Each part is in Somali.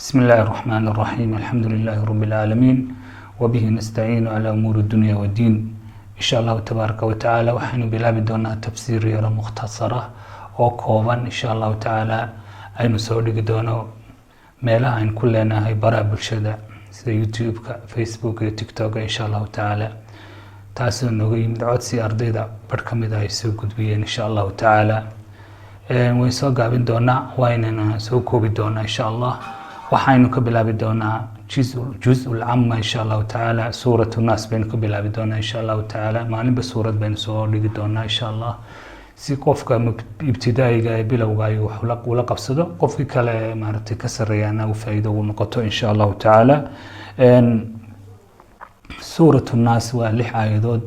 بسم الله الرحمن الرحيم، الحمد لله رب العالمين، وبه نستعين على أمور الدنيا والدين. إن شاء الله تبارك وتعالى waxaynu bilaabi doonaa tafsiir yaro mukhtasara oo kooban, insha Allahu tacaala, aynu soo dhigi doono meelaha aynu ku leenahay baraha bulshada sida YouTube-ka, Facebook iyo TikTok, insha Allahu tacaala. Taasoo nooga yimid codsi ardayda bar ka mid a ay soo gudbiyeen. Insha Allahu tacaala wayn soo gaabin doonaa, waynana soo koobi doonaa, insha Allah. Waxaynu ka bilaabi doonaa juz-ul cama, insha Allahu tacaala. Suurat Naas baynu ka bilaabi doonaa, insha Allahu tacaala. Maalinba suurad baynu soo dhigi doonaa, insha Allah, si qofka ibtidaa'iga ee bilowga ay wax ula qabsado, qofkii kale maaragtay ka sarreeyaana uu faa'iido ugu noqoto, insha Allahu tacaala. Suurat Naas waa lix aayadood.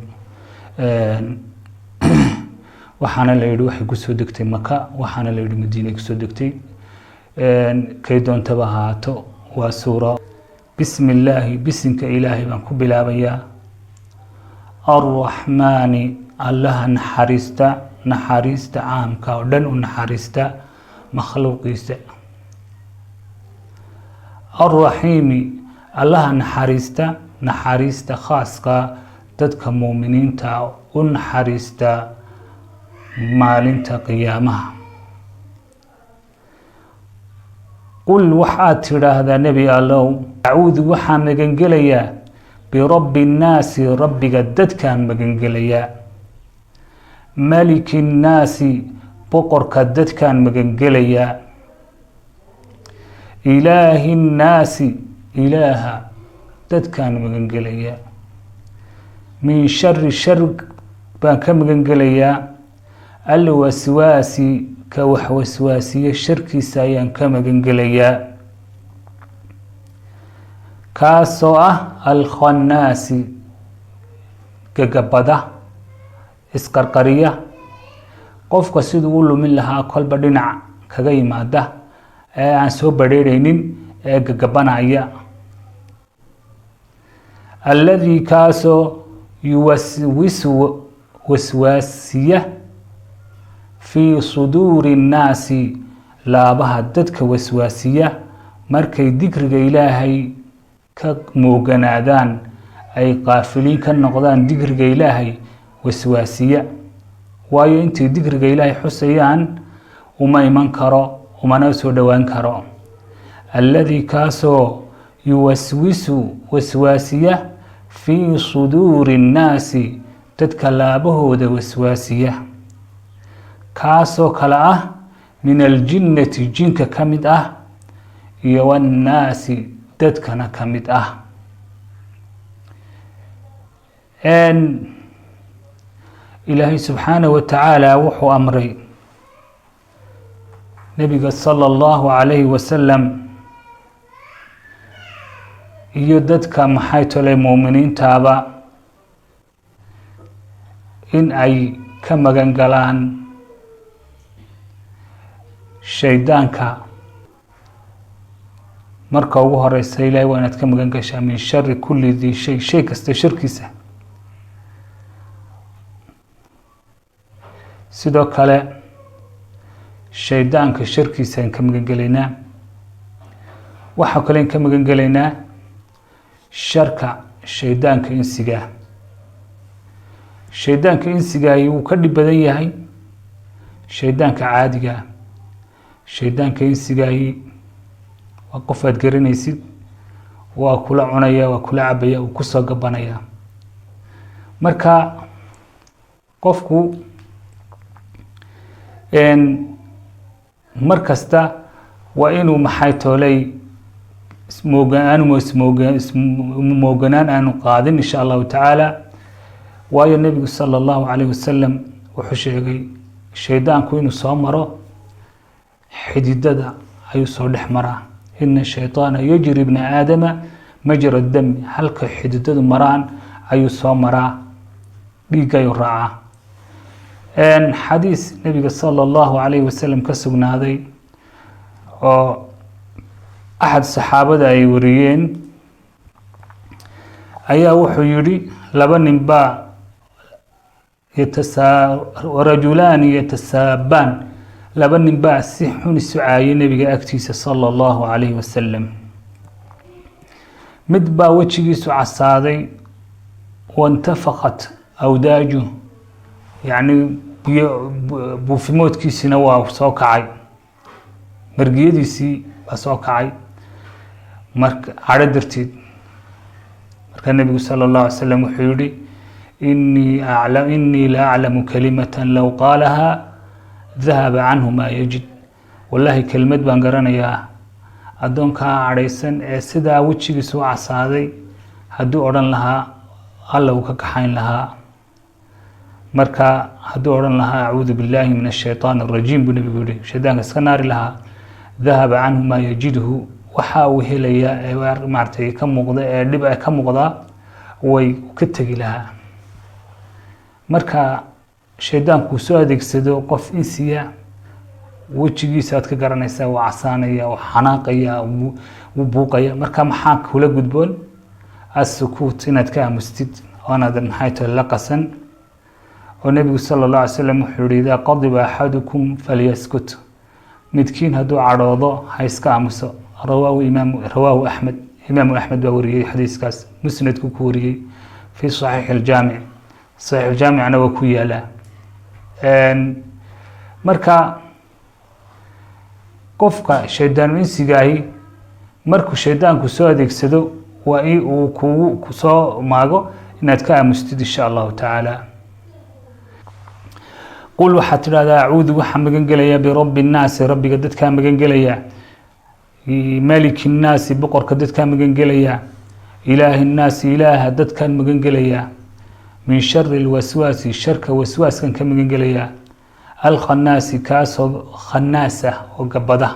Waxaana la yidhi waxay kusoo degtay Maka, waxaana la yidhi Madiina ay kusoo degtay. Kay doontaba ahaato, waa suura. Bismi illaahi, bisinka Ilaahay baan ku bilaabayaa. Arraxmaani, Allaha naxariista, naxariista caamka oo dhan u naxariista makhluuqiisa. Arraxiimi, Allaha naxariista, naxariista khaaska dadka muuminiinta u naxariista maalinta qiyaamaha. Qul, waxaad tidhaahdaa, Nebi Allow, acuudu, waxaan magangelayaa, birabbi nnaasi, Rabbiga dadkaan magangelayaa, maliki nnaasi, boqorka dadkaan magangelayaa, ilaahi nnaasi, Ilaaha dadkaan magangelayaa, min shari, shar baan ka magangelayaa, alwaswaasi, ka wax waswaasiye sharkiisa ayaan ka magangelayaa, kaasoo ah alkhannaasi, gagabada, isqarqariya, qofka siduu u lumin lahaa kolba dhinac kaga yimaada ee aan soo badrheerhaynin ee gagabanaya. Alladii, kaasoo, yuwaswisu, waswaasiya, fii suduuri nnaasi, laabaha dadka waswaasiya markay dikriga Ilaahay ka mooganaadaan, ay qaafiliin ka noqdaan dikriga Ilaahay waswaasiya. Waayo, intay dikriga Ilaahay xusayaan uma iman karo, umana soo dhowaan karo. Alladii, kaasoo, yuwaswisu, waswaasiya, fii suduuri nnaasi, dadka laabahooda waswaasiya, kaasoo kale ah, min aljinnati, jinka ka mid ah, iyo wannaasi, dadkana ka mid ah. Ilaahay subxaanaه wa tacaala wuxuu amray Nebiga sala Allahu calayhi wasalam iyo dadka, maxay tolay, muuminiintaaba in ay ka magan galaan shaydaanka. Marka ugu horeysa, Ilahay waa inaad ka magan gashaa min shari kulli dii shay, shay kasta sharkiisa. Sidoo kale shaydaanka sharkiisa aan ka magan gelaynaa. Waxaa kale ka magan gelaynaa sharka shaydaanka insiga. Shaydaanka insigaahi wuu ka dhib badan yahay shaydaanka caadiga. Shaydaanka insigaahi waa qof aad garanaysid, waa kula cunaya, waa kula cabaya, uu kusoo gabanaya. Marka qofku mar kasta waa inuu, maxay toolay, ismooganaan aanu qaadin, insha Allahu tacaala. Waayo, Nebigu sala Allahu calayh wasalam wuxuu sheegay shaydaanku inuu soo maro xididada, ayuu soo dhex maraa. Ina shayطaana yajri bna aadama majra dami, halka xididadu maraan ayuu soo maraa, dhiigga ayuu raacaa. Xadiis Nebiga sala Allahu calayh wasalam ka sugnaaday oo axad saxaabada ay wariyeen ayaa wuxuu yihi: laba nin baa rajulaani yatasaabaan, laba nin baa si xun isu caayay Nebiga agtiisa sala Allahu calayhi wasalam. Mid baa wejigiisu casaaday, وانتفخت أوداجه, yacni biyo buufimoodkiisina waa soo kacay, margiyadiisii baa soo kacay marka cadho darteed. Markaa Nebigu صلى الله عليه وسلم wuxuu yihi: إني أعلم, إني لأعلم كلمة لو قالها ذهب عنه ما يجد. Wallahi, kelmad baan garanayaa addoonkaa cadhaysan ee sidaa wejigiisu u casaaday hadduu odhan lahaa, Alla uu ka kaxayn lahaa. Marka hadduu odhan lahaa "أعوذ بالله من الشيطان الرجيم" buu Nebigu yihi, shaydaanka iska naari lahaa, ذهب عنه ما يجده, waxa uu helayaa ee maaragtay ka muuqda ee dhib ka muuqdaa way ka tegi lahaa. Marka shaydaanku soo adeegsado qof insiya, wejigiisa aad ka garanaysaa, waa casaanaya oo xanaaqaya, wuu buuqaya. Marka maxaa kula gudboon? السكوت, inaad ka aamustid oonaadan, maxay tahay, la qasan. Oo Nebigu صلى الله عليه وسلم wuxuu yihi: "إذا غضب أحدكم فليسكت." Midkiin hadduu cadhoodo, ha iska aamuso. رواه إمام, رواه أحمد, Imaamu Axmed baa wariyey xadiiskaas, musnadku ku wariyey, في صحيح الجامع, صaxiix aljaamicna waa ku yaalaa. Marka qofka shaydaanu insigaahi markuu shaydaanku soo adeegsado, waa in uu kugu kusoo maago inaad ka aamustid, إن شاء الله تعالى. قل, waxaad tidhahdaa: أعوذ, waxaa magan gelayaa, برب الناس, rabbiga dadkaa magan gelaya, ملك الناس, boqorka dadkaa magan gelaya, إله الناس, ilaaha dadkaan magan gelaya, من شر الوسواس, sharka waswaaskan ka magan gelaya, الخناس, kaasoo khanaas ah oo gabada,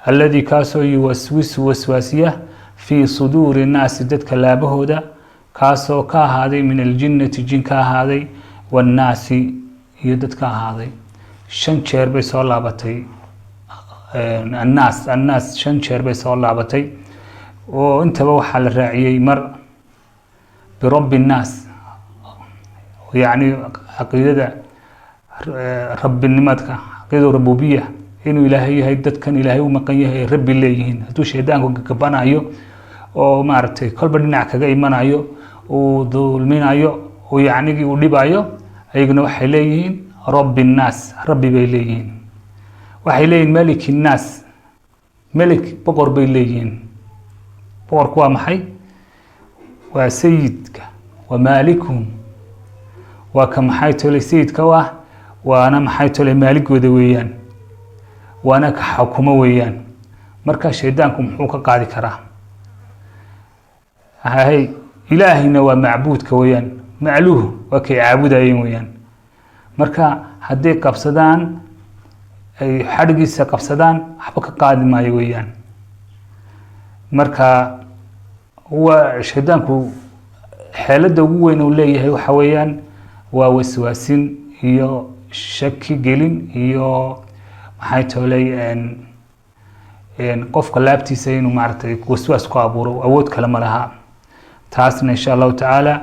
الذي, kaasoo يوسوس, waswaasiya, في صدور الناس, dadka laabahooda, kaasoo ka ahaaday, من الجنة, jin ka ahaaday, والناس, iyo dad ka ahaaday. Shan jeer bay soo laabatay الناس. الناس shan jeer bay soo laabatay, oo intaba waxaa la raaciyey mar برب الناس, yacni caqiidada rabbinimadka, caqiidada ربوبية, inuu Ilaahay yahay dadkan, Ilaahay u maqan yahay, ay rabbi leeyihiin. Hadduu shaydaanku gabanayo oo maaragtay kolba dhinac kaga imanayo, uu dulminayo, uu yacnigii uu dhibayo, ayaguna waxay leeyihiin رب الناس, rabbi bay leeyihiin. Waxay leeyihiin ملك الناس, melik, boqor bay leeyihiin. Boqorku waa maxay? Waa sayidka, waa مالكهم, waa ka, maxay tole, sayidka u ah, waana, maxay tole, maaligooda weeyaan, waana ka xukumo weeyaan. Marka shaydaanku muxuu ka qaadi karaa? Hay, Ilaahayna waa macbuudka weeyaan, مألوه, waa kay caabudayeen weeyaan. Marka hadday qabsadaan, ay xadhigiisa qabsadaan, waxba ka qaadi maayo weeyaan. Marka waa shaydaanku xeeladda ugu weyn uu leeyahay waxa weeyaan waa waswaasin iyo shaki gelin iyo, maxay tooley, qofka laabtiisa inuu maaragtay waswaas ku abuuro. Awood kale ma laha. Taasna, إن شاء الله تعالى,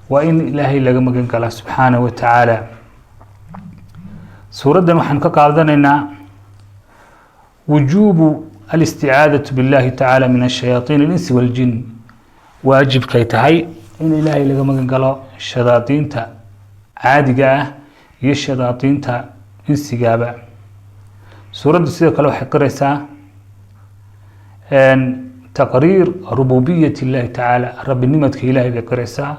waa in Ilaahay laga magan galaa سبحانه وتعالى. Suuraddan waxaan ka qaadanaynaa وجوب الاستعاذة بالله تعالى من الشياطين الإنس والجن, waajibkay tahay in Ilaahay laga magan galo shayaadiinta caadiga ah iyo shayaadiinta insigaaba. Suuraddu sidoo kale waxay qiraysaa تقرير ربوبية الله تعالى, rabbinimadka Ilahay bay qiraysaa,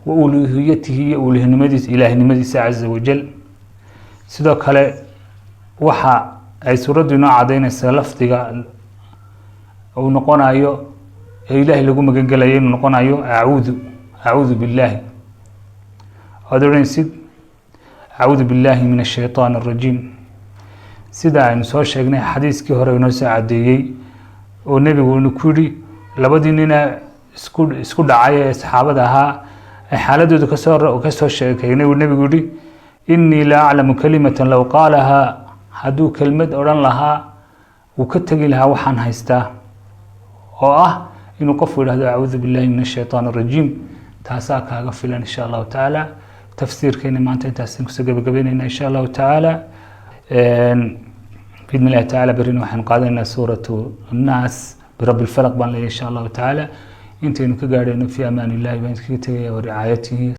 وألوهيته, iyo uluhnimadiisa, ilaahnimadiisa عز وجل. Sidoo kale waxa ay suuraddu inoo cadaynaysaa lafdiga uu noqonayo ee Ilaahay lagu magan gelayo inuu noqonayo أعوذ, أعوذ بالله. Aad odhanaysid "أعوذ بالله من الشيطان الرجيم", sida aynu soo sheegnay xadiiskii hore inoo soo cadeeyey, oo Nebigu inu ku yidhi labadii nina isku dhacay ee saxaabada ahaa ay xaaladooda kasoo sheekeynay, uu Nebigu yihi: "إني لأعلم كلمة لو قالها", hadduu kelmad odhan lahaa, wuu ka tegi lahaa waxaan haystaa, oo ah inuu qofku yidhahdo "أعوذ بالله من الشيطان الرجيم". Taasaa kaaga filan, إن شاء الله تعالى. Tafsiirkeena maanta intaasaan kusoo gabagabeynayna, إن شاء الله تعالى. بإذن الله تعالى, berrina waxaynu qaadanaynaa suuratu Annaas. Birabbi lfalaq baan leeyahay, insha Allahu tacaala. Intaynu ka gaadhayno, fi amaan Illahi baan iskaga tegaya wa ricaayatihi.